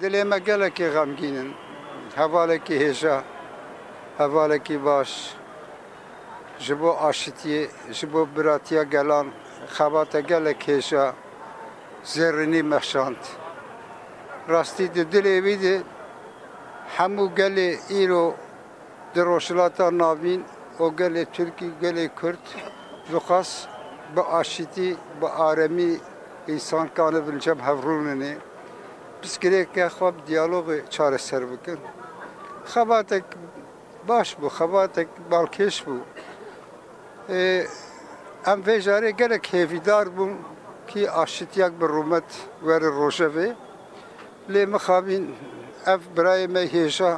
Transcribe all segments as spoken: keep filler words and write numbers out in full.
Dilê me gelekî xemgîn in. Hevalekî hêja, hevalekî baş. Ji bo aşitiyê, ji bo biratiya gelan xebate gelek hêja zêrînî meşand. Rastî di dilê wî de hemû gelê îro di Rojhilata Navîn û gelê Tirkî, gelê Kurd dixwest bi aşitî, bi aremî însan kanibin cem hev rûnine. Piskirêke xwe bi diyalogê çareser bikin. Xebatek baş bû, xebatek balkêş bû. Ê, em vê carê gelek hêvîdar bûn kî aşitiyek bi rûmet were rojevê. Lê mixabîn ev birayê me hêja,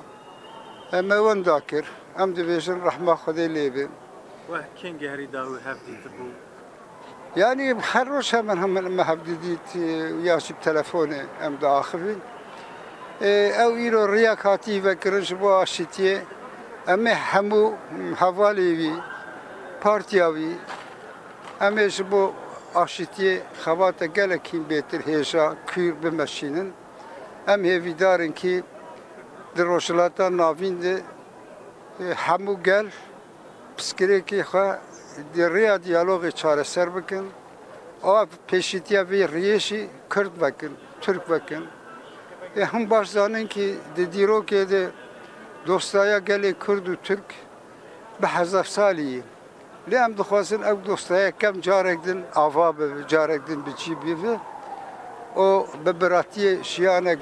em me wenda kir. Em dibêjin rehma Xwedê lê be. Weh kengehî da wî hev dîtibû? Yanî her roj hemen hemen me hev didît, e, ya jî bi telefonê em diaxivîn. E, ew îro riyek hatî vekirin ji bo aşitiyê. Em ê hemû hevalê wî, partiya wî, em ê ji bo aşitiyê xebate gelek hîn bêtir hêja kûr bimeşînin. Em hêvîdar in kî di Rojhilata Navîn de, e, hemû gel piskirêkê xwe di rêya diyalogê çareser bikin. Ew pêşîtiya vê riyê jî Kurd vekin, Tirk vekin. Ê him baş zanin kî di dîrokê de dostaya gelê Kurd û Tirk bi hezar salî ye. Lê em dixwazin ew dostaya kem carek din ava bibe, carek din bi cî bibe û bi biratiyê jiyanek